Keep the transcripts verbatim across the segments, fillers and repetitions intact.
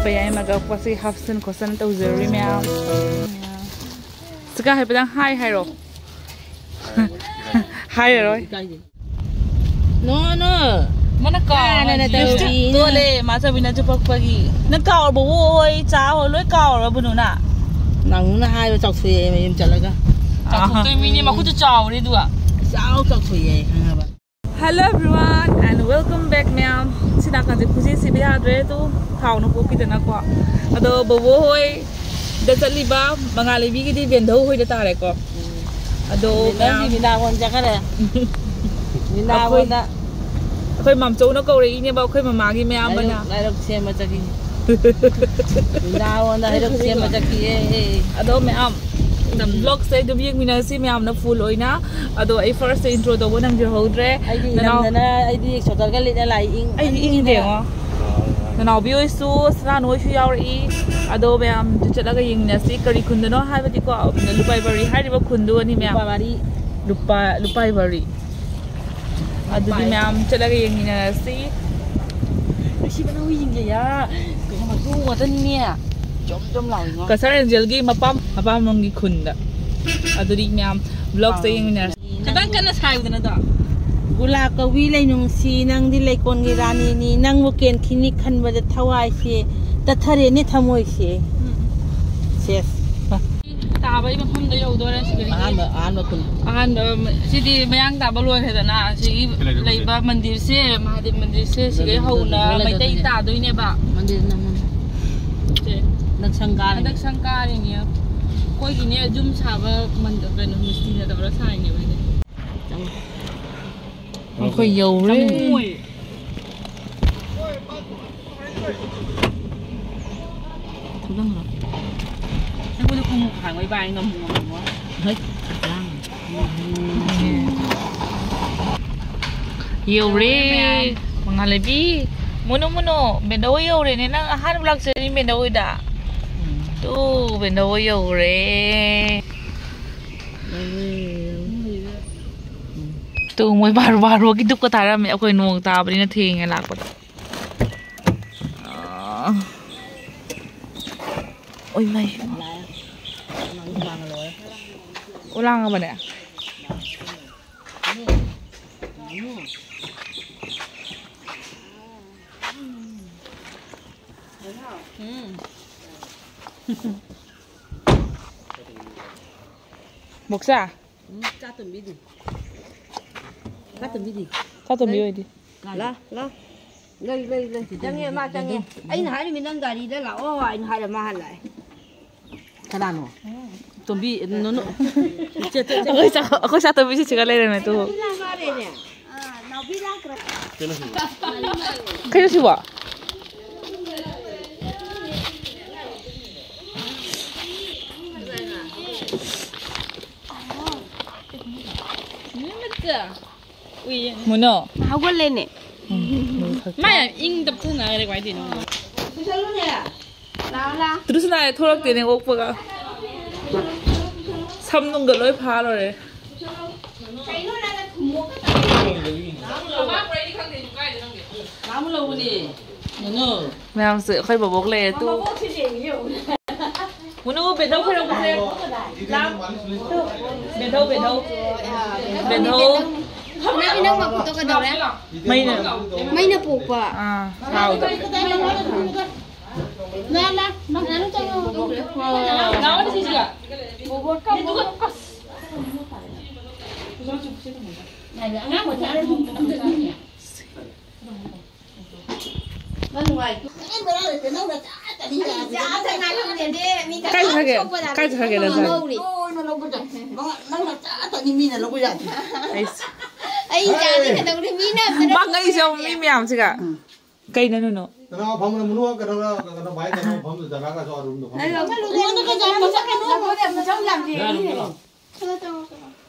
ꯄꯌꯥꯏꯃꯒ ꯄꯣꯠꯁꯤ ꯍꯥꯞꯆꯤꯟ ꯈꯣꯠꯆꯤꯟ ꯇꯧꯖꯔꯨꯔꯤ ꯃꯌꯥꯝ꯫ ꯁꯤꯒ ꯍꯥꯏꯐꯦꯠꯇꯪ ꯍꯥꯏ ꯍꯥꯏꯔꯣ꯫ ꯍꯥꯏꯔꯔꯣꯏ꯫ ꯅꯣ, ꯅꯣ꯫ ꯃꯥꯅ ꯀꯥꯎꯔꯦ꯫ ꯀꯥꯟꯅꯅ ꯇꯧꯔꯤꯅꯦ꯫ ꯂꯤꯞꯁꯇꯤꯛ ꯇꯣꯜꯂꯦ, ꯃꯥ ꯆꯕꯤꯅ ꯆꯨꯞꯄꯛꯄꯒꯤ꯫ ꯅꯪ ꯀꯥꯎꯔꯕꯣ? ꯑꯣꯏ, ꯆꯥ ꯍꯣ, ꯂꯣꯏ ꯀꯥꯎꯔꯕꯣ, ꯅꯨꯅ? ꯅꯪꯅ ꯍꯥꯏꯕ ꯆꯥꯎꯊꯣꯛꯑꯦ ꯃꯌꯨꯝ ꯆꯠꯂꯒ꯫ ꯆꯥꯎꯊꯣꯛꯇꯣꯏ ꯃꯤꯅꯦ, ꯃꯈꯨꯠꯇꯨ ꯆꯥꯎꯔꯦ ꯑꯗꯨꯒ꯫ ꯆꯥꯎ ꯆꯥꯎꯊꯣꯛꯑꯦ ꯈꯪꯉꯕ꯫ Hello everyone and welcome back ꯃꯌꯥꯝ꯫ ꯁꯤ ꯅꯥꯀꯟꯁꯦ ꯈꯨꯖꯤꯟ ꯁꯤꯕ ꯌꯥꯗ꯭ꯔꯦ, ꯑꯗꯨ ꯊꯥꯎꯅ ꯄꯣꯛꯈꯤꯗꯅꯀꯣ꯫ ꯑꯗꯣ ꯕꯣꯕꯣ ꯍꯣꯏꯗ ꯆꯠꯂꯤꯕ ꯃꯉꯥꯜ ꯂꯩꯕꯤꯒꯤꯗꯤ ꯕꯦꯟꯙꯧ ꯍꯣꯏꯗ ꯇꯥꯔꯦꯀꯣ꯫ ꯑꯗꯣ ꯃꯌꯥꯝ ꯃꯤꯅꯥ ꯍꯣꯟ ꯆꯠꯈꯔꯦ꯫ ꯃꯤꯅꯥ ꯑꯩꯈꯣꯏ ꯍꯣꯟꯗ꯫ ꯑꯩꯈꯣꯏ ꯃꯥꯝꯆꯧꯅ ꯀꯧꯔꯛꯏꯅꯦꯕ, ꯑꯩꯈꯣꯏ ꯃꯃꯥꯒꯤ ꯃꯌꯥꯝꯕꯅ꯫ ꯂꯥꯏꯔꯨꯛ, ꯂꯥꯏꯔꯨꯛ ꯁꯦꯝꯕ ꯆꯠꯈꯤ꯫ ꯃꯤꯅꯥ ꯍꯣꯟꯗ ꯍꯩꯔꯨꯛ ꯁꯦꯝꯕ ꯆꯠꯈꯤꯌꯦ꯫ ꯑꯗꯣ ꯃꯌꯥꯝ, ꯎꯝ, vlogꯁꯦ ꯑꯗꯨꯝ ꯌꯦꯡꯃꯤꯟꯅꯁꯤ ꯃꯌꯥꯝꯅ full ꯑꯣꯏꯅ꯫ ꯑꯗꯣ ꯑꯩ firstꯇ intro ꯇꯧꯕ ꯅꯪꯖꯍꯧꯗ꯭ꯔꯦ꯫ ꯑꯩꯗꯤ ꯅꯅꯥꯎ-, ꯏꯅꯝꯗꯅ, ꯑꯩꯗꯤ ꯁꯣꯇꯔꯒ ꯂꯤꯠꯅ ꯂꯥꯛꯏ, ꯏꯪ-, ꯑꯩꯗꯤ ꯏꯪꯗꯦ ꯏꯪꯗꯅ꯫ ꯌꯦꯡꯉꯣ꯫ ꯅꯅꯥꯎꯕꯤ ꯍꯣꯏꯁꯨ, ꯁꯅꯥꯅꯨ ꯍꯣꯏꯁꯨ ꯌꯥꯎꯔꯛꯏ꯫ ꯑꯗꯣ ꯃꯌꯥꯝ ꯆꯠꯂꯒ ꯌꯦꯡꯃꯤꯟꯅꯁꯤ꯫ ꯀꯔꯤ ꯈꯨꯟꯗꯅꯣ ꯍꯥꯏꯕꯗꯤꯀꯣ, ꯂꯨꯄꯥꯏ ꯕꯔꯤ ꯍꯥꯏꯔꯤꯕ ꯈꯨꯟꯗꯨꯒꯅꯤ ꯃꯌꯥꯝ꯫ ꯂꯨꯄꯥ ꯕꯔꯤ꯫ ꯂꯨꯄꯥ, ꯂꯨꯄꯥꯏ ꯕꯔꯤ꯫ ꯑꯗꯨꯗꯤ ꯃꯌꯥꯝ ꯆꯠꯂꯒ ꯌꯦꯡꯃꯤꯟꯅꯔꯁꯤ꯫ ꯅꯨꯡꯁꯤꯕꯅ ꯍꯨꯏꯁꯤꯡꯁꯦ ꯌꯥ, ꯀꯩꯅꯣ ꯃꯆꯨ ꯉꯥꯛꯇꯅꯤꯅꯦ꯫ ꯖꯣꯝ ꯖꯣꯝ ꯂꯥꯎꯏꯉꯣ꯫ ꯀꯁꯥꯔ ꯑꯦꯟꯖꯦꯜꯒꯤ ꯃꯄꯥꯝ, ꯃꯄꯥꯝꯂꯣꯝꯒꯤ ꯈꯨꯟꯗ꯫ ꯑꯗꯨꯗꯤ ꯃꯌꯥꯝ vlogꯁꯦ ꯌꯦꯡꯃꯤꯟꯅꯔꯁꯤ꯫ ꯈꯤꯇꯪ ꯀꯟꯅ ꯁꯥꯏꯌꯨꯗꯅ ꯑꯗꯣ꯫ ꯒꯨꯂꯥꯞ ꯀꯧꯕꯤ ꯂꯩꯅꯨꯡꯁꯤ, ꯅꯪꯗꯤ ꯂꯩꯀꯣꯜꯒꯤ ꯔꯥꯅꯤꯅꯤ, ꯅꯪꯕꯨ ꯀꯦꯟꯈꯤꯅꯤ ꯈꯟꯕꯗ ꯊꯋꯥꯏꯁꯦ ꯇꯠꯊꯔꯦꯅꯦ ꯊꯃꯣꯏꯁꯦ꯫ ꯎꯝ꯫ ꯁꯦꯁ꯫ ꯇꯥꯕꯒꯤ ꯃꯐꯝꯗ ꯌꯧꯗꯣꯔꯦ ꯁꯤꯗꯒꯤ꯫ ꯑꯍꯥꯟꯕ, ꯑꯍꯥꯟꯕ ꯈꯨꯟ꯫ ꯑꯍꯥꯟꯕ, ꯁꯤꯗꯤ ꯃꯌꯥꯡ ꯇꯥꯕ ꯂꯣꯏꯈ꯭ꯔꯦꯗꯅ, ꯑꯁꯤꯒꯤ ꯂꯩꯕ ꯃꯟꯗꯤꯔꯁꯦ, ꯃꯍꯥꯗꯦꯕ ꯃꯟꯗꯤꯔꯁꯦ, ꯁꯤꯗꯩ ꯍꯧꯅ ꯃꯩꯇꯩ ꯇꯥꯗꯣꯏꯅꯦꯕ꯫ ꯃꯟꯗꯤꯔꯅ ꯑꯃ꯫ ꯁꯦ꯫ ꯍꯟꯗꯛ ꯁꯪ ꯀꯥꯔꯤꯅꯦ꯫ ꯍꯟꯗꯛ ꯁꯪ ꯀꯥꯔꯤꯅꯦ꯫ ꯑꯩꯈꯣꯏꯒꯤꯅꯦ ꯌꯨꯝ ꯁꯥꯕ ꯃꯟ-, ꯀꯩꯅꯣ, ꯃꯤꯁꯇ꯭ꯔꯤꯅ ꯇꯧꯔ ꯁꯥꯔꯤꯅꯦꯕ ꯍꯥꯏꯗꯤ꯫ ꯆꯪꯉꯣ꯫ ꯑꯩꯈꯣꯏ ꯌꯧꯔꯦ꯫ ꯆꯪꯉꯣ꯫ ꯊꯧꯖꯟꯈ꯭ꯔꯣ꯫ ꯑꯩꯈꯣꯏꯗꯤ ꯈꯣꯡꯎꯞ ꯍꯥꯡꯕꯩ ꯚꯥꯏ ꯉꯝꯃꯨ ꯉꯝꯃꯨ꯫ ꯍꯩ, ꯂꯥꯡ꯫ ꯌꯧꯔꯦ, ꯌꯧꯔꯦ ꯃꯌꯥꯝ꯫ ꯃꯉꯥꯜꯂꯩꯕꯤ꯫ ꯃꯨꯅꯨ, ꯃꯨꯅꯨ, ꯕꯦꯟꯗꯧ ꯍꯣꯏ ꯌꯧꯔꯦꯅꯦ꯫ ꯅꯪ ꯑꯍꯥꯟꯕ ꯂꯥꯛꯆꯔꯤ ꯕꯦꯟꯗꯧ ꯍꯣꯏꯗ꯫ ꯎꯝ꯫ ꯇꯨ, ꯕꯦꯟꯗꯧ ꯍꯣꯏ ꯌꯧꯔꯦ꯫ ꯌꯧꯔꯦ, ꯌꯧꯔꯦ꯫ ꯎꯝ꯫ ꯇꯨ, ꯃꯣꯏ ꯕꯥꯔꯣ, ꯕꯥꯔꯣꯒꯤ ꯗꯨꯛꯀ ꯊꯥꯔꯝꯃꯦ꯫ ꯑꯩꯈꯣꯏ ꯅꯣꯡ ꯇꯥꯕꯅꯤꯅ ꯊꯦꯡꯉꯦ ꯂꯥꯛꯄꯗ꯫ ꯑꯥ꯫ ꯑꯣꯏ ꯃꯥꯏ꯫ ꯎꯂꯥꯡꯉꯕꯅꯦ꯫ ꯕꯣꯛꯁꯥ꯫ ꯎꯝ, ꯆꯥ ꯇꯨꯝꯕꯤꯗꯤ꯫ ꯆꯥ ꯇꯨꯝꯕꯤꯗꯤ꯫ ꯆꯥ ꯇꯨꯝꯕꯤ ꯑꯣꯏꯗꯤ꯫ ꯂꯥ, ꯂꯥ꯫ ꯂꯩ, ꯂꯩ, ꯂꯩ꯫ ꯆꯪꯉꯦ, ꯃꯥ ꯆꯪꯉꯦ꯫ ꯑꯩꯅ ꯍꯥꯏꯔꯤꯃꯤ, "ꯅꯪ ꯒꯥꯔꯤꯗ ꯂꯥꯛꯑꯣ" ꯍꯥꯏꯅ ꯍꯥꯏꯔ ꯃꯥ ꯍꯜꯂꯛꯑꯦ꯫ ꯀꯅꯥꯅꯣ? ꯇꯣꯝꯕꯤ, ꯅꯣ, ꯅꯣ꯫ ꯏꯆꯦ, ꯏꯆꯦ, ꯏꯆꯦ꯫ ꯑꯩꯈꯣꯏ ꯆꯥ-, ꯑꯩꯈꯣꯏ ꯆꯥ ꯇꯨꯝꯕꯤꯁꯦ ꯁꯤꯒ ꯂꯩꯔꯝꯃꯦ, ꯇꯨ꯫ ꯅꯥꯎꯕꯤ ꯂꯥꯛꯈ꯭ꯔꯦ꯫ ꯀꯩꯅꯣ ꯁꯤꯕꯣ? ꯃꯨꯅꯣ꯫ ꯍꯧꯒꯠꯂꯦꯅꯦ꯫ ꯃꯥ ꯌꯥꯝ ꯏꯪ ꯇꯞꯊꯅꯈ꯭ꯔꯦ, ꯀꯃꯥꯏꯅ ꯇꯧꯔꯤꯅꯣ? ꯇ꯭ꯔꯨꯁꯅꯥ ꯊꯣꯛꯂꯛꯇꯦꯅꯦ ꯑꯣꯛꯄꯒ꯫ ꯁꯝ ꯅꯨꯡꯒ ꯂꯣꯏ ꯐꯥ ꯂꯣꯏꯔꯦ꯫ ꯃꯌꯥꯝꯁꯦ ꯑꯩꯈꯣꯏ ꯕꯕꯣꯛ ꯂꯩꯔꯦ ꯇꯨ꯫ ꯃꯨꯅꯨ, ꯕꯦꯙꯧ ꯈꯣꯏꯔꯝꯕꯁꯦ꯫ ꯂꯥꯎ꯫ ꯕꯦꯙꯧ, ꯕꯦꯙꯧ꯫ ꯕꯦꯙꯧ꯫ ꯅꯪ, ꯅꯪ ꯃꯈꯨꯠꯇꯣ ꯀꯩꯗꯧꯔꯦ? ꯃꯩꯅ꯫ ꯃꯩꯅ ꯄꯣꯛꯄ꯫ ꯑꯥ, ꯁꯥꯎꯗ꯫ ꯂꯥ, ꯂꯥ, ꯅꯪ ꯆꯪꯉꯣ꯫ ꯂꯥꯎ, ꯁꯤꯁꯤꯒ꯫ ꯑꯉꯥꯡ ꯃꯆꯥ ꯀꯥꯏ ꯆꯠꯈ꯭ꯔꯒꯦ? ꯀꯥꯏ ꯆꯠꯈ꯭ꯔꯒꯦ, ꯂꯟꯁꯥ? ꯂꯣꯏꯅ ꯂꯧꯕ ꯆꯠꯈ꯭ꯔꯦ꯫ ꯃꯉꯥ, ꯅꯪꯅ ꯆꯥ ꯆꯠꯅꯤ, ꯃꯤꯅ ꯂꯧꯕ ꯌꯥꯗꯦ꯫ ꯑꯩꯁ꯫ ꯑꯩ ꯆꯥꯗꯤ ꯀꯩꯗꯧꯅꯤ? ꯃꯤꯅ ꯑꯝꯇ ꯃꯥꯡꯉꯛꯏꯁꯦ ꯌꯦꯡꯉꯨ, ꯃꯤ ꯃꯌꯥꯝꯁꯤꯒ꯫ ꯀꯩꯅꯣ, ꯅꯨꯅꯨ? ꯀꯅꯥ ꯐꯝꯕꯅꯣ? ꯃꯨꯅꯨ ꯀꯩꯅꯣꯔ, ꯀꯩꯅꯣ, ꯚꯥꯏ ꯀꯩꯅꯣ ꯐꯝꯕ ꯖꯒꯥꯒꯁꯨ ꯑꯔꯨꯝꯗꯣ ꯐꯝꯕ꯫ ꯑꯩꯉꯣꯟꯗ ꯀꯩꯗꯧꯕ ꯆꯠꯀꯅꯣ?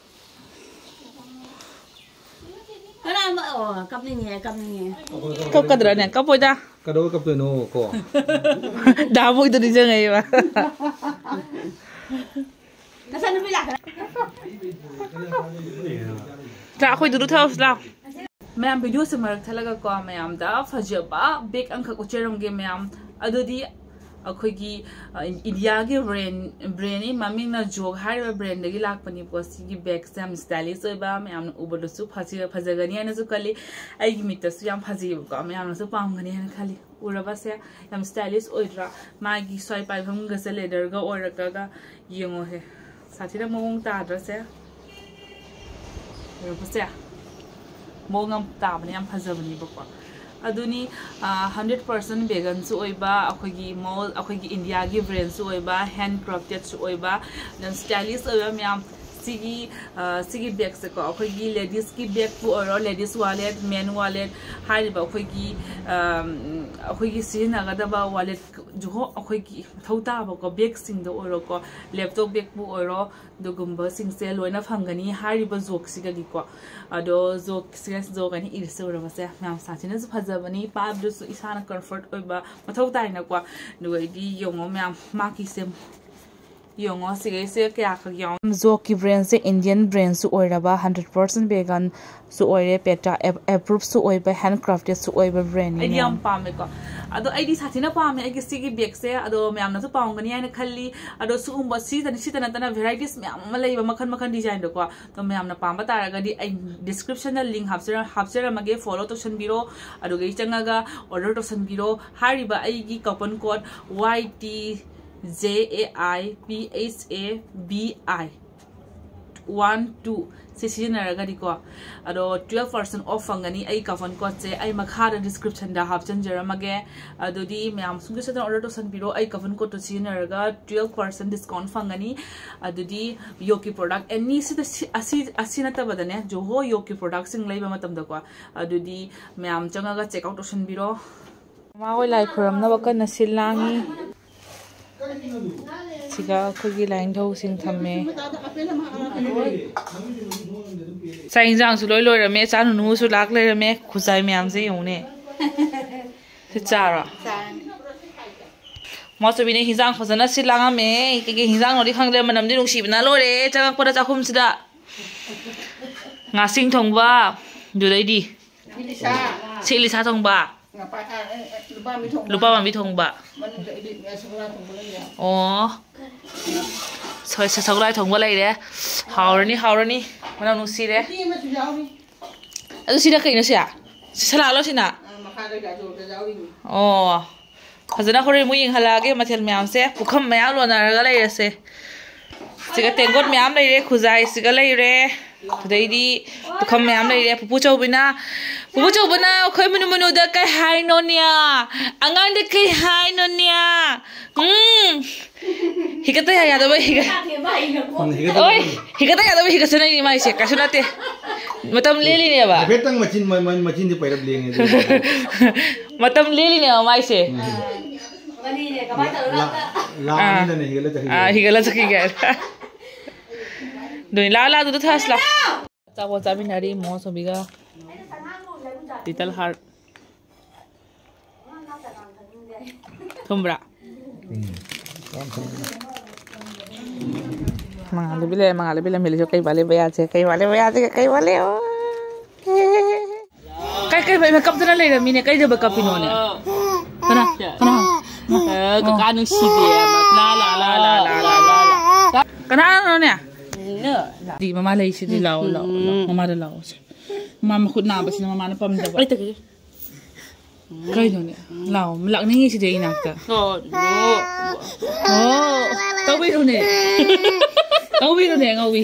ꯀꯅꯥ ꯑꯃ, ꯑꯣ, ꯀꯞꯅꯤꯡꯉꯦ, ꯀꯞꯅꯤꯡꯉꯦ꯫ ꯀꯞꯀꯗ꯭ꯔꯅꯦ? ꯀꯞꯄꯣꯏꯗ꯫ ꯀꯩꯗꯧꯕꯩ ꯀꯞꯇꯣꯏꯅꯣ ꯀꯣ? ꯗꯥ ꯕꯣꯏꯗꯣ ꯅꯤꯡꯁꯤꯡꯉꯛꯏꯕ꯫ ꯅꯆꯥꯅꯨꯄꯤ ꯂꯥꯛꯈ꯭ꯔꯦ꯫ ꯆꯥ ꯑꯩꯈꯣꯏꯗꯨꯗ ꯊꯛꯑꯁꯤ ꯂꯥꯎ꯫ ꯃꯌꯥꯝ, ꯚꯤꯗꯤꯑꯣꯁꯦ ꯃꯔꯛ ꯊꯠꯂꯒꯀꯣ, ꯃꯌꯥꯝꯗ ꯐꯖꯕ ꯕꯦꯒ ꯑꯃꯈꯛ ꯎꯠꯆꯔꯝꯒꯦ ꯃꯌꯥꯝ꯫ ꯑꯗꯨꯗꯤ ꯑꯩꯈꯣꯏꯒꯤ ꯏꯟꯗꯤꯌꯥꯒꯤ ꯕ꯭ꯔꯦꯟ ꯕ꯭ꯔꯦꯟꯅꯤ ꯃꯃꯤꯡꯅ ꯖꯣꯒ ꯍꯥꯏꯔꯤꯕ ꯕ꯭ꯔꯦꯟꯗꯒꯤ ꯂꯥꯛꯄꯅꯤꯀꯣ꯫ ꯁꯤꯒꯤ ꯕꯦꯒꯁꯦ ꯌꯥꯝ ꯁ꯭ꯇꯥꯏꯂꯤꯁ ꯑꯣꯏꯕ, ꯃꯌꯥꯝꯅ ꯎꯕꯗꯁꯨ ꯐꯖ ꯐꯖꯒꯅꯤ ꯍꯥꯏꯅꯁꯨ ꯈꯜꯂꯤ꯫ ꯑꯩꯒꯤ ꯃꯤꯠꯇꯁꯨ ꯌꯥꯝ ꯐꯖꯩꯌꯦꯕꯀꯣ, ꯃꯌꯥꯝꯅꯁꯨ ꯄꯥꯝꯒꯅꯤ ꯍꯥꯏꯅ ꯈꯜꯂꯤ꯫ ꯎꯔꯕꯁꯦ ꯌꯥꯝ ꯁ꯭ꯇꯥꯏꯂꯤꯁ ꯑꯣꯏꯗ꯭ꯔꯥ? ꯃꯥꯒꯤ ꯁ꯭ꯋꯥꯏ ꯄꯥꯏꯐꯝꯒꯁꯦ ꯂꯦꯗꯔꯒ ꯑꯣꯏꯔꯛꯑꯒ ꯌꯦꯡꯉꯣꯍꯦ, ꯁꯥꯊꯤꯅ ꯃꯑꯣꯡ ꯇꯥꯗ꯭ꯔꯁꯦ? ꯎꯔꯕꯁꯦ ꯃꯑꯣꯡ ꯌꯥꯝ ꯇꯥꯕꯅꯦ, ꯌꯥꯝ ꯐꯖꯕꯅꯦꯕꯀꯣ꯫ ꯑꯗꯨꯅꯤ ꯍꯟꯗ꯭ꯔꯦꯠ ꯄꯥꯔꯁꯦꯟ ꯚꯦꯒꯟꯁꯨ ꯑꯣꯏꯕ, ꯑꯩꯈꯣꯏꯒꯤ ꯃꯣꯜ ꯑꯩꯈꯣꯏꯒꯤ ꯏꯟꯗꯤꯌꯥꯒꯤ ꯕ꯭ꯔꯦꯟꯁꯨ ꯑꯣꯏꯕ, ꯍꯦꯟ ꯀ꯭ꯔꯥꯐꯇꯦꯠꯁꯨ ꯑꯣꯏꯕ, ꯌꯥꯝ ꯁ꯭ꯇꯥꯏꯂꯤꯁ ꯑꯣꯏꯕ ꯃꯌꯥꯝ꯫ ꯁꯤꯒꯤ ꯁꯤꯒꯤ ꯕꯦꯒꯁꯦꯀꯣ, ꯑꯩꯈꯣꯏꯒꯤ ꯂꯦꯗꯤꯁꯀꯤ ꯕꯦꯒꯄꯨ ꯑꯣꯏꯔꯣ, ꯂꯦꯗꯤꯁ ꯋꯥꯂꯦꯠ, ꯃꯦꯟ ꯋꯥꯂꯦꯠ ꯍꯥꯏꯔꯤꯕ ꯑꯩꯈꯣꯏꯒꯤ ꯑꯩꯈꯣꯏꯒꯤ ꯁꯤꯖꯤꯟꯅꯒꯗꯕ ꯋꯥꯂꯦꯠ ꯖꯨꯍꯣ ꯑꯩꯈꯣꯏꯒꯤ ꯃꯊꯧ ꯇꯥꯕꯀꯣ, ꯕꯦꯒꯁꯤꯡꯗ ꯑꯣꯏꯔꯣꯀꯣ, ꯂꯦꯞꯇꯣꯞ ꯕꯦꯒꯄꯨ ꯑꯣꯏꯔꯣ, ꯑꯗꯨꯒꯨꯝꯕꯁꯤꯡꯁꯦ ꯂꯣꯏꯅ ꯐꯪꯒꯅꯤ ꯍꯥꯏꯔꯤꯕ ꯖꯣꯒꯁꯤꯒꯗꯤꯀꯣ꯫ ꯑꯗꯣ ꯖꯣꯒꯁꯦ, ꯖꯣꯒ ꯍꯥꯏꯅ ꯏꯔꯤꯁꯦ ꯎꯔꯕꯁꯦ ꯃꯌꯥꯝ, ꯁꯥꯊꯤꯅꯁꯨ ꯐꯖꯕꯅꯤ, ꯄꯥꯏꯕꯗꯨꯁꯨ ꯏꯁꯥꯅ ꯀꯝꯐꯔꯠ ꯑꯣꯏꯕ ꯃꯊꯧ ꯇꯥꯏꯅꯀꯣ꯫ ꯑꯗꯨꯒ ꯑꯩꯗꯤ ꯌꯦꯡꯉꯣ ꯃꯌꯥꯝ, ꯃꯥꯒꯤꯁꯦ ꯌꯦꯡꯉꯣ, ꯁꯤꯈꯩꯁꯦ ꯀꯌꯥꯈꯛ ꯌꯥꯎ ꯖꯣꯒꯀꯤ ꯕ꯭ꯔꯦꯟꯁꯦ ꯏꯟꯗꯤꯌꯟ ꯕ꯭ꯔꯦꯟꯁꯨ ꯑꯣꯏꯔꯕ, ꯍꯟꯗ꯭ꯔꯦꯠ ꯄꯥꯔꯁꯦꯟ ꯚꯦꯒꯟꯁꯨ ꯑꯣꯏꯔꯦ, ꯄꯦꯇꯥ ꯑꯦꯄ꯭ꯔꯨꯞꯁꯨ ꯑꯣꯏꯕ, ꯍꯦꯟ ꯀ꯭ꯔꯥꯐꯇꯦꯠꯁꯨ ꯑꯣꯏꯕ ꯕ꯭ꯔꯦꯟꯅꯤ꯫ ꯑꯩꯗꯤ ꯌꯥꯝ ꯄꯥꯝꯃꯦꯀꯣ꯫ ꯑꯗꯣ ꯑꯩꯗꯤ ꯁꯥꯊꯤꯅ ꯄꯥꯝꯃꯦ ꯑꯩꯒꯤ ꯁꯤꯒꯤ ꯕꯦꯒꯁꯦ꯫ ꯑꯗꯣ ꯃꯌꯥꯝꯅꯁꯨ ꯄꯥꯝꯒꯅꯤ ꯍꯥꯏꯅ ꯈꯜꯂꯤ꯫ ꯑꯗꯣ ꯁꯤꯒꯨꯝꯕ ꯁꯤꯗ ꯁꯤꯇ ꯅꯠꯇꯅ ꯚꯦꯔꯥꯏꯇꯤꯁ ꯃꯌꯥꯝ ꯑꯃ ꯂꯩꯕ, ꯃꯈꯜ ꯃꯈꯜ ꯗꯤꯖꯥꯏꯟꯗꯀꯣ꯫ ꯑꯗꯣ ꯃꯌꯥꯝꯅ ꯄꯥꯝꯕ ꯇꯥꯔꯒꯗꯤ ꯑꯩ ꯗꯤꯁꯀ꯭ꯔꯤꯞꯁꯟꯗ ꯂꯤꯡ ꯍꯥꯞꯆꯔ ꯍꯥꯞꯆꯔꯝꯃꯒꯦ, ꯐꯣꯂꯣ ꯇꯧꯁꯟꯕꯤꯔꯣ꯫ ꯑꯗꯨꯒ ꯑꯩ ꯆꯪꯉꯒ ꯑꯣꯔꯗꯔ ꯇꯧꯁꯟꯕꯤꯔꯣ꯫ ꯍꯥꯏꯔꯤꯕ ꯑꯩꯒꯤ coupon code Y T J A I P H A B I one two ꯁꯤ ꯁꯤꯖꯤꯟꯅꯔꯒꯗꯤꯀꯣ, ꯑꯗꯣ ꯇꯨꯋꯦꯜꯐ ꯄꯥꯔꯁꯦꯟ ꯑꯣꯐ ꯐꯪꯒꯅꯤ꯫ ꯑꯩ ꯀꯣꯄꯟ ꯀꯣꯗꯁꯦ ꯑꯩ ꯃꯈꯥꯗ ꯗꯤꯁꯀ꯭ꯔꯤꯞꯁꯟꯗ ꯍꯥꯞꯆꯤꯟꯖꯔꯝꯃꯒꯦ꯫ ꯑꯗꯨꯗꯤ ꯃꯌꯥꯝ ꯁꯨꯡꯁꯣꯏ ꯁꯣꯏꯗꯅ ꯑꯣꯔꯗꯔ ꯇꯧꯁꯟꯕꯤꯔꯣ꯫ ꯑꯩ ꯀꯣꯄꯟ ꯀꯣꯗꯇꯣ ꯁꯤꯖꯤꯟꯅꯔꯒ ꯇꯨꯋꯦꯜꯐ ꯄꯥꯔꯁꯦꯟ ꯗꯤꯁꯀꯥꯎꯟ ꯐꯪꯒꯅꯤ꯫ ꯑꯗꯨꯗꯤ ꯌꯣꯒꯀꯤ ꯄ꯭ꯔꯣꯗꯛ ꯑꯦꯅꯤ ꯁꯤꯗ ꯁꯤ-, ꯑꯁꯤ, ꯑꯁꯤ ꯅꯠꯇꯕꯗꯅꯦ, ꯖꯣꯍꯣ ꯌꯣꯒꯀꯤ ꯄ꯭ꯔꯣꯗꯛꯁꯤꯡ ꯂꯩꯕ ꯃꯇꯝꯗꯀꯣ, ꯑꯗꯨꯗꯤ ꯃꯌꯥꯝ ꯆꯪꯉꯒ ꯆꯦꯛ ꯑꯥꯎꯠ ꯇꯧꯁꯟꯕꯤꯔꯣ꯫ ꯃꯃꯥ ꯍꯣꯏ ꯂꯥꯏ ꯈꯨꯔꯝꯅꯕ ꯀꯟꯅ ꯁꯤꯜ ꯂꯥꯡꯉꯤ꯫ ꯁꯤꯒ ꯑꯩꯈꯣꯏꯒꯤ ꯂꯥꯏꯅꯤꯡꯊꯧꯁꯤꯡ ꯊꯝꯃꯦ꯫ ꯆꯥꯛ ꯏꯟꯁꯥꯡꯁꯨ ꯂꯣꯏ ꯂꯣꯏꯔꯝꯃꯦ, ꯆꯥ ꯅꯨꯅꯨꯁꯨ ꯂꯥꯛ ꯂꯩꯔꯝꯃꯦ꯫ ꯈꯨꯖꯥꯏ ꯃꯌꯥꯝꯁꯦ ꯌꯦꯡꯉꯨꯅꯦ꯫ ꯁꯤ ꯆꯥꯔꯣ? ꯆꯥꯔꯅꯤ꯫ ꯃꯥꯆꯧꯕꯤꯅ ꯍꯤꯟꯖꯥꯡ ꯐꯖꯅ ꯁꯤꯜ ꯂꯥꯡꯉꯝꯃꯦ꯫ ꯀꯩꯀꯩ ꯍꯤꯟꯖꯥꯡꯅꯣꯗꯤ ꯈꯪꯗꯦ, ꯃꯅꯝꯗꯤ ꯅꯨꯡꯁꯤꯕꯅ ꯂꯣꯏꯔꯦ꯫ ꯆꯪꯉꯛꯄꯗ ꯆꯥꯛꯈꯨꯝꯁꯤꯗ ꯉꯥꯁꯤꯡ ꯊꯣꯡꯕ, ꯑꯗꯨꯗꯩꯗꯤ ꯁꯤ ꯏꯂꯤꯁꯥ ꯊꯣꯡꯕ꯫ ꯂꯨꯄꯥ ꯃꯤ ꯊꯣꯡꯕ꯫ ꯂꯨꯄꯥ ꯃꯤ ꯊꯣꯡꯕ꯫ ꯃꯅꯨꯡꯗ ꯏꯗꯤ ꯁꯒꯣꯜ ꯍꯋꯥꯏ ꯊꯣꯡꯕ ꯂꯩꯔꯦ꯫ ꯑꯣ꯫ ꯁ- ꯁ- ꯁꯒꯣꯜ ꯍꯋꯥꯏ ꯊꯣꯡꯕ ꯂꯩꯔꯦ꯫ ꯍꯥꯎꯔꯅꯤ, ꯍꯥꯎꯔꯅꯤ꯫ ꯃꯅꯝ ꯅꯨꯡꯁꯤꯔꯦ꯫ ꯎꯇꯤ ꯑꯃꯁꯨ ꯌꯥꯎꯔꯤ꯫ ꯑꯗꯨ ꯁꯤꯅ ꯀꯩꯅꯣ ꯁꯤ? ꯁꯤ ꯁꯂꯥꯠꯂꯣ ꯁꯤꯅ? ꯑꯥ, ꯃꯈꯥꯗ ꯒꯥꯖꯔꯗ ꯌꯥꯎꯔꯤꯅꯤ꯫ ꯑꯣ꯫ ꯐꯖꯅ ꯍꯣꯔꯦꯟ ꯑꯃꯨꯛ ꯌꯦꯡꯍꯜꯂꯛꯑꯒꯦ ꯃꯊꯦꯜ ꯃꯌꯥꯝꯁꯦ꯫ ꯄꯨꯈꯝ ꯃꯌꯥꯝ ꯂꯣꯟꯅꯔꯒ ꯂꯩꯔꯁꯦ꯫ ꯁꯤꯒ ꯇꯦꯡꯀꯣꯠ ꯃꯌꯥꯝ ꯂꯩꯔꯦ, ꯈꯨꯖꯥꯏꯁꯤꯒ ꯂꯩꯔꯦ꯫ ꯑꯗꯩꯗꯤ ꯄꯨꯈꯝ ꯃꯌꯥꯝ ꯂꯩꯔꯦ꯫ ꯄꯨꯄꯨ ꯆꯧꯕꯤꯅ, ꯄꯨꯄꯨ ꯆꯧꯕꯅ ꯑꯩꯈꯣꯏ ꯃꯅꯨ ꯃꯅꯨꯗ ꯀꯩ ꯍꯥꯏꯅꯣꯅꯦ? ꯑꯉꯥꯡꯗ ꯀꯩ ꯍꯥꯏꯅꯣꯅꯦ? ꯎꯝ꯫ ꯍꯤꯒꯠꯇ ꯌꯥ- ꯌꯥꯗꯕ ꯍꯤꯒꯠ-, ꯎꯝ, ꯍꯤꯒꯠꯇ ꯑꯣꯏ, ꯌꯥꯗꯕ꯫ ꯍꯤꯒꯠꯇ ꯌꯥꯗꯕ ꯍꯤꯒꯠꯆꯅꯩꯅꯤ ꯃꯥꯏꯁꯦ, ꯀꯩꯁꯨ ꯅꯠꯇꯦ꯫ ꯃꯇꯝ ꯂꯦꯜꯂꯤꯅꯦꯕ꯫ ꯍꯥꯏꯐꯦꯠꯇꯪ ꯃꯆꯤꯟ, ꯃ-, ꯃ-, ꯃꯆꯤꯟꯗꯤ ꯄꯩꯔꯞ ꯂꯦꯡꯉꯦ ꯑꯗꯨꯒ꯫ ꯃꯇꯝ ꯂꯦꯜꯂꯤꯅꯦꯕ ꯃꯥꯏꯁꯦ꯫ ꯎꯝ꯫ ꯂꯥ-, ꯂꯥꯛꯑꯅꯤꯅꯅꯦ ꯍꯤꯒꯠꯂ ꯆꯠꯈꯤꯒꯦ꯫ ꯑꯥ, ꯍꯤꯒꯠꯂ ꯆꯠꯈꯤꯒꯦ꯫ ꯑꯗꯨꯅꯤ, ꯂꯥ, ꯂꯥ, ꯑꯗꯨꯗ ꯊꯥꯁꯤ ꯂꯥ꯫ ꯑꯆꯥꯄꯣꯠ ꯆꯥꯃꯤꯟꯅꯔꯤ ꯃꯣꯃꯣ ꯆꯧꯕꯤꯒ꯫ Little Heart꯫ ꯊꯨꯝꯕ꯭ꯔꯥ? ꯎꯝ꯫ ꯌꯥꯝ ꯊꯨꯝꯃꯦ꯫ ꯃꯉꯥꯜ ꯂꯩꯕꯤ ꯂꯩꯔꯦ, ꯃꯉꯥꯜ ꯂꯩꯕꯤ ꯂꯩꯔꯦ, ꯀꯩ ꯋꯥꯠꯂꯤꯕ ꯌꯥꯁꯦ, ꯀꯩ ꯋꯥꯠꯂꯤꯕ ꯌꯥꯁꯦ, ꯀꯩ ꯋꯥꯠꯂꯤ? ꯀꯩ, ꯀꯩ, ꯀꯩ ꯀꯞꯇꯅ ꯂꯩꯔꯝꯃꯤꯅꯦ, ꯀꯩꯗꯧꯕ ꯀꯞꯄꯤꯅꯣꯅꯦ? ꯀꯅꯥ? ꯀꯅꯥ? ꯑ, ꯀꯀꯥ ꯅꯨꯡꯁꯤꯗꯦ꯫ ꯂꯥ, ꯂꯥ, ꯂꯥ꯫ ꯀꯅꯥꯅꯣꯅꯦ? ꯗꯤ ꯃꯃꯥ ꯂꯩꯁꯤꯗꯤ, ꯂꯥꯛꯑꯣ, ꯂꯥꯛꯑꯣ, ꯂꯥꯛꯑꯣ꯫ ꯎꯝ꯫ ꯃꯃꯥꯗ ꯂꯥꯛꯑꯣ ꯁꯦ꯫ ꯃꯃꯥ ꯃꯈꯨꯠ ꯅꯥꯕꯁꯤꯅ ꯃꯃꯥꯅ ꯄꯝꯗꯕ꯫ ꯑꯩ ꯇꯧꯒꯦ꯫ ꯀꯩꯅꯣꯅꯦ? ꯂꯥꯛꯑꯣ, ꯂꯥꯛꯅꯤꯡꯉꯤꯁꯤꯗꯤ ꯑꯩ ꯏꯅꯥꯛꯇ꯫ ꯅꯣ, ꯅꯣ꯫ ꯑꯣ, ꯇꯧꯕꯤꯔꯨꯅꯦ꯫ ꯇꯧꯕꯤꯔꯨꯅꯦ, ꯑꯉꯧꯕꯤ꯫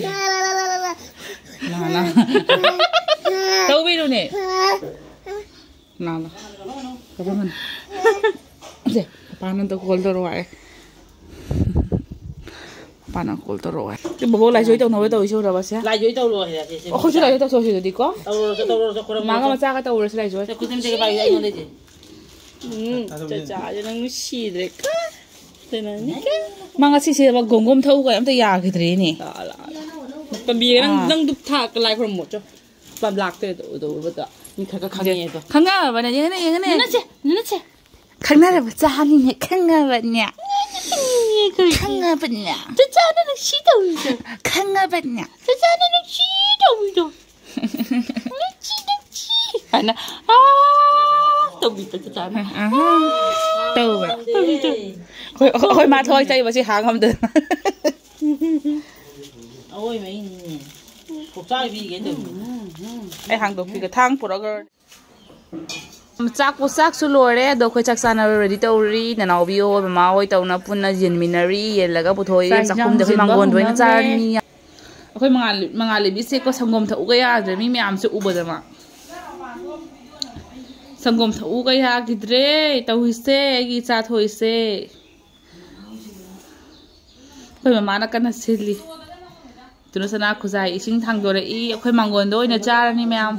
ꯂꯥ, ꯂꯥ꯫ ꯇꯧꯕꯤꯔꯨꯅꯦ꯫ ꯂꯥ, ꯂꯥ꯫ ꯀꯞꯄꯝꯒꯅꯨ꯫ ꯁꯦ, ꯄꯄꯥꯅ ꯑꯝꯇ call ꯇꯧꯔꯛꯑꯣ ꯍꯥꯏ꯫ ꯄꯄꯥꯅ call ꯇꯧꯔꯛꯑꯣ ꯍꯥꯏ꯫ ꯁꯤ ꯕꯣꯕꯣꯛ ꯂꯥꯏꯖꯣꯏ ꯇꯧꯅꯕ ꯇꯧꯔꯤꯁꯦ ꯎꯔꯕ ꯁꯦ? ꯂꯥꯏꯖꯣꯏ ꯇꯧꯔꯣ ꯍꯥꯏꯔꯦ ꯁꯦ, ꯁꯦ꯫ ꯑꯩꯈꯣꯏꯁꯨ ꯂꯥꯏꯖꯣꯏ ꯇꯧꯊꯣꯛꯁꯤ ꯑꯗꯨꯗꯤꯀꯣ? ꯇꯧꯔꯨꯔꯣ, ꯇꯧꯔꯨꯔꯣ, ꯈꯨꯔꯨꯝꯃꯨꯔꯣ꯫ ꯃꯥꯒ ꯃꯆꯥꯒ ꯇꯧꯔꯁꯤ ꯂꯥꯏꯖꯣꯏ꯫ ꯁꯦ, ꯈꯨꯠ ꯑꯝꯇ ꯄꯥꯏꯌꯨ, ꯑꯩꯉꯣꯟꯗ ꯏꯆꯦ꯫ ꯎꯝ, ꯆꯆꯥꯁꯦ ꯅꯪ ꯅꯨꯡꯁꯤꯗ꯭ꯔꯦ ꯀ꯫ ꯃꯥ ꯉꯁꯤꯁꯦ ꯒꯣꯝ ꯒꯣꯝ ꯊꯛꯎꯒ ꯑꯝꯇ ꯌꯥꯈꯤꯗ꯭ꯔꯦꯅꯦ꯫ ꯂꯥ, ꯂꯥ, ꯂꯥ꯫ ꯄꯥꯝꯕꯤꯒ ꯅꯪ, ꯑꯥ꯫ ꯅꯪ ꯙꯨꯞ ꯊꯥ ꯂꯥꯏ ꯈꯨꯔꯨꯝꯃꯣ ꯆꯣ꯫ ꯄꯥꯝ ꯂꯥꯛꯇ꯭ꯔꯦ ꯑꯗꯣ, ꯑꯗꯣ, ꯑꯗꯣ꯫ ꯃꯤ ꯈꯔ ꯈꯔ ꯈꯪꯉꯦ ꯑꯗꯣ꯫ ꯈꯪꯉꯕꯅꯦ, ꯌꯦꯡꯉꯅꯦ, ꯌꯦꯡꯉꯅꯦ꯫ ꯅꯅꯁꯦ, ꯅꯅꯁꯦ꯫ ꯈꯪꯅꯔꯕ ꯆꯥꯅꯤꯅꯦ, ꯈꯪꯉꯕꯅꯦ꯫ ꯈꯪꯉꯕꯅꯦ꯫ ꯆꯆꯥꯅ ꯅꯨꯡꯁꯤ ꯇꯧꯔꯤꯗꯣ꯫ ꯈꯪꯉꯕꯅꯦ꯫ ꯆꯆꯥꯅ ꯅꯨꯡꯁꯤ ꯇꯧꯔꯤꯗꯣ꯫ ꯅꯨꯡꯁꯤ, ꯅꯨꯡꯁꯤ꯫ ꯍꯥꯏꯅ, ꯑꯥ꯫ ꯇꯧꯕꯤꯕ ꯆꯥꯅ꯫ ꯑꯍꯥ꯫ ꯇꯧꯕ꯭ꯔꯥ? ꯑꯩꯈꯣꯏ, ꯑꯩꯈꯣꯏ ꯃꯥ ꯊꯋꯥꯏ ꯆꯥꯏꯕꯁꯤ ꯍꯥꯡ ꯉꯝꯗꯅ꯫ ꯑꯋꯣꯏ ꯃꯩꯅꯤꯅꯦ꯫ ꯀꯣꯛꯆꯥꯏ ꯄꯤꯒꯦ ꯇꯧꯕꯅꯦ꯫ ꯑꯩ ꯍꯥꯡꯗꯣꯛꯄꯤꯒꯦ꯫ ꯊꯥꯡ ꯄꯨꯔꯛꯑꯒ꯫ ꯆꯥꯛꯄꯨ ꯆꯥꯛꯁꯨ ꯂꯣꯏꯔꯦ꯫ ꯑꯗꯣ ꯑꯩꯈꯣꯏ ꯆꯥꯛ ꯆꯥꯅꯕ ready ꯇꯧꯔꯤ꯫ ꯅꯅꯥꯎꯕꯤ ꯍꯣꯏ, ꯃꯃꯥ ꯍꯣꯏ ꯇꯧꯅ ꯄꯨꯟꯅ ꯌꯦꯟꯃꯤꯟꯅꯔꯤ꯫ ꯌꯦꯜꯂꯒ ꯄꯨꯊꯣꯛꯏ꯫ ꯆꯥꯛ ꯏꯟꯖꯥꯡ ꯆꯥꯛꯈꯨꯝꯗ ꯑꯩꯈꯣꯏ ꯁꯤꯟꯕ ꯃꯥꯡꯒꯣꯟꯗ ꯑꯣꯏꯅ ꯍꯧꯅꯈ꯭ꯔꯦ꯫ ꯆꯥꯔꯅꯤ꯫ ꯑꯩꯈꯣꯏ ꯃꯉꯥꯜ-, ꯃꯉꯥꯜꯂꯩꯕꯤꯁꯦꯀꯣ ꯁꯪꯒꯣꯝ ꯊꯛꯎꯒ ꯌꯥꯗ꯭ꯔꯦ꯫ ꯃꯤ ꯃꯌꯥꯝꯁꯦ ꯎꯕꯗ ꯃꯥ꯫ ꯁꯪꯒꯣꯝ ꯊꯛꯎꯒ ꯌꯥꯈꯤꯗ꯭ꯔꯦ꯫ ꯇꯧꯔꯤꯁꯦ, ꯑꯩꯒꯤ ꯏꯆꯥ ꯊꯣꯛꯏꯁꯦ꯫ ꯑꯩꯈꯣꯏ ꯃꯃꯥꯅ ꯀꯟꯅ ꯁꯤꯜꯂꯤ꯫ ꯇꯨꯅꯨ ꯁꯅꯥ ꯈꯨꯖꯥꯏ ꯏꯁꯤꯡ ꯊꯥꯡꯗꯣꯔꯛꯏ꯫ ꯑꯩꯈꯣꯏ ꯃꯥꯡꯒꯣꯟꯗ ꯑꯣꯏꯅ ꯆꯥꯔꯅꯤ ꯃꯌꯥꯝ꯫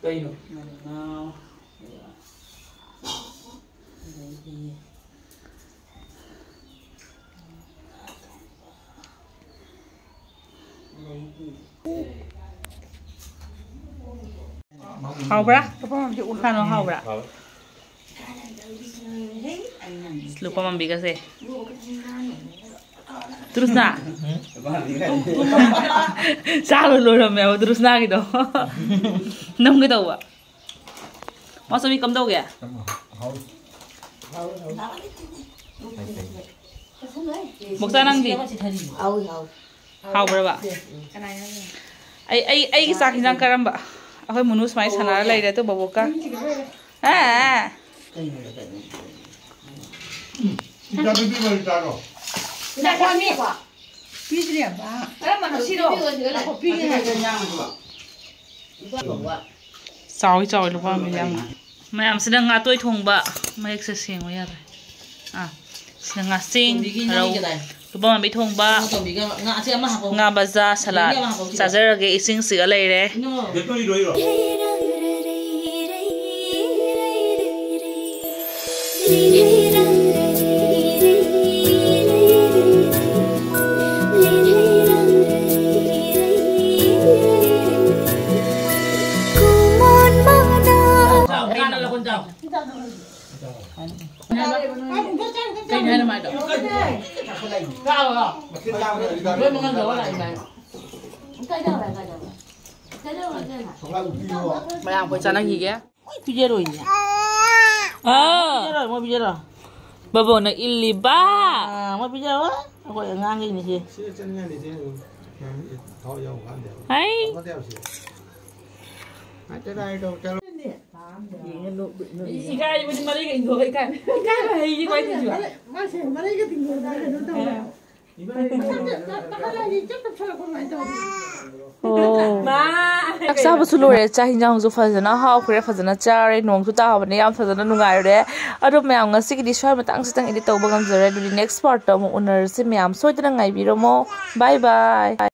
ꯀꯩꯅꯣ? ꯍꯥꯎꯕ꯭ꯔꯥ? ꯂꯨꯄꯥ ꯃꯃꯟꯁꯦ ꯎ-, ꯀꯩꯅꯣ ꯍꯥꯎꯕ꯭ꯔꯥ? ꯍꯥꯎꯋꯦ꯫ ꯂꯨꯄꯥ ꯃꯝꯕꯤꯒꯁꯦ꯫ ꯇ꯭ꯔꯨꯁꯅꯥ꯫ ꯆꯥꯕ ꯂꯣꯏꯔꯝꯃꯦꯕ ꯇ꯭ꯔꯨꯁꯅꯥꯒꯤꯗꯣ꯫ ꯅꯝꯒꯦ ꯇꯧꯕ꯫ ꯃꯥꯁꯨ ꯃꯤ ꯀꯝꯗꯧꯒꯦ? ꯃꯣꯛꯆꯥ, ꯅꯪꯗꯤ? ꯍꯥꯎꯕ꯭ꯔꯕ? ꯑꯩ, ꯑꯩ, ꯑꯩꯒꯤ ꯆꯥꯛ ꯍꯤꯟꯖꯥꯡ ꯀꯔꯝꯕ? ꯑꯩꯈꯣꯏ ꯃꯨꯅꯨ ꯁꯨꯃꯥꯏꯅ ꯁꯥꯟꯅꯔ ꯂꯩꯔꯦ ꯑꯗꯨ ꯕꯕꯣꯛꯀ꯫ ꯑꯦ, ꯑꯦ꯫ ꯄꯤꯗ꯭ꯔꯤ ꯑꯝꯇ꯫ ꯀꯔꯝꯕꯅꯣ ꯁꯤꯔꯣ? ꯄꯤꯒꯦ ꯍꯥꯏꯕ꯫ ꯆꯥꯎꯏ, ꯆꯥꯎꯏ, ꯂꯨꯄꯥ ꯑꯃ ꯌꯥꯝꯅ꯫ ꯃꯌꯥꯝꯁꯤꯅ ꯉꯥꯇꯣꯏ ꯊꯣꯡꯕ꯫ ꯃꯌꯦꯛꯁꯦ ꯁꯦꯡꯉꯨ ꯌꯥꯗ꯭ꯔꯦ꯫ ꯑꯥ, ꯁꯤꯅ ꯉꯥꯆꯦꯡ, ꯔꯧ, ꯂꯨꯄꯥ ꯃꯥꯟꯕꯤ ꯊꯣꯡꯕ, ꯉꯥ ꯕꯖꯥ, ꯁꯂꯥꯗ꯫ ꯆꯥꯖꯔꯒꯦ, ꯏꯁꯤꯡꯁꯤꯒ ꯂꯩꯔꯦ꯫ ꯀꯩꯅꯣ ꯍꯥꯏꯅ ꯃꯥꯏꯗꯣ? ꯃꯌꯥꯝ ꯑꯩꯈꯣꯏ ꯆꯥꯅꯈꯤꯒꯦ꯫ ꯂꯣꯏ ꯄꯤꯖꯔꯣꯏꯅꯦ꯫ ꯑꯥ꯫ ꯄꯤꯖꯔꯣ, ꯃꯣꯏ ꯄꯤꯖꯔꯣ꯫ ꯕꯕꯣꯛꯅ ꯏꯜꯂꯤꯕ꯫ ꯑꯥ, ꯃꯣꯏ ꯄꯤꯖꯔꯣ꯫ ꯑꯩꯈꯣꯏ ꯑꯉꯥꯡꯒꯤꯅꯤꯁꯦ꯫ ꯁꯤꯗ ꯆꯠꯅꯤꯡꯉꯥꯏ ꯂꯩꯇꯦ꯫ ꯊꯥꯎ ꯌꯥꯎꯕ ꯀꯥꯟꯗꯦ꯫ ꯍꯩ꯫ ꯏꯀꯥꯏꯕꯗꯤ ꯃꯔꯩꯒ ꯏꯟꯊꯣꯛꯑꯒ ꯏꯀꯥꯏ-, ꯏꯀꯥꯏꯕ ꯍꯩꯒꯤ ꯀꯣꯏꯗꯁꯨ꯫ ꯃꯥꯁꯦ ꯃꯔꯩꯒ ꯇꯤꯡꯊꯣꯛꯑꯒ ꯀꯩꯅꯣ ꯇꯧꯋꯦ꯫ ꯑꯣ꯫ ꯃꯥ! ꯆꯥꯛ ꯆꯥꯕꯁꯨ ꯂꯣꯏꯔꯦ, ꯆꯥꯛ ꯍꯤꯟꯖꯥꯡꯁꯨ ꯐꯖꯅ ꯍꯥꯎꯈ꯭ꯔꯦ, ꯐꯖꯅ ꯆꯥꯔꯦ, ꯅꯣꯡꯁꯨ ꯇꯥꯕꯅꯦ, ꯌꯥꯝ ꯐꯖꯅ ꯅꯨꯡꯉꯥꯏꯔꯦ꯫ ꯑꯗꯣ ꯃꯌꯥꯝ, ꯉꯁꯤꯒꯤꯗꯤ ꯁ꯭ꯋꯥꯏ ꯃꯇꯥꯡꯁꯤꯗꯪ edit ꯇꯧꯕ ꯉꯝꯖꯔꯦ꯫ ꯑꯗꯨꯗꯤ next part ꯇ ꯑꯃꯨꯛ ꯎꯅꯔꯁꯤ ꯃꯌꯥꯝ, ꯁꯣꯏꯗꯅ ꯉꯥꯏꯕꯤꯔꯝꯃꯣ꯫ Bye bye꯫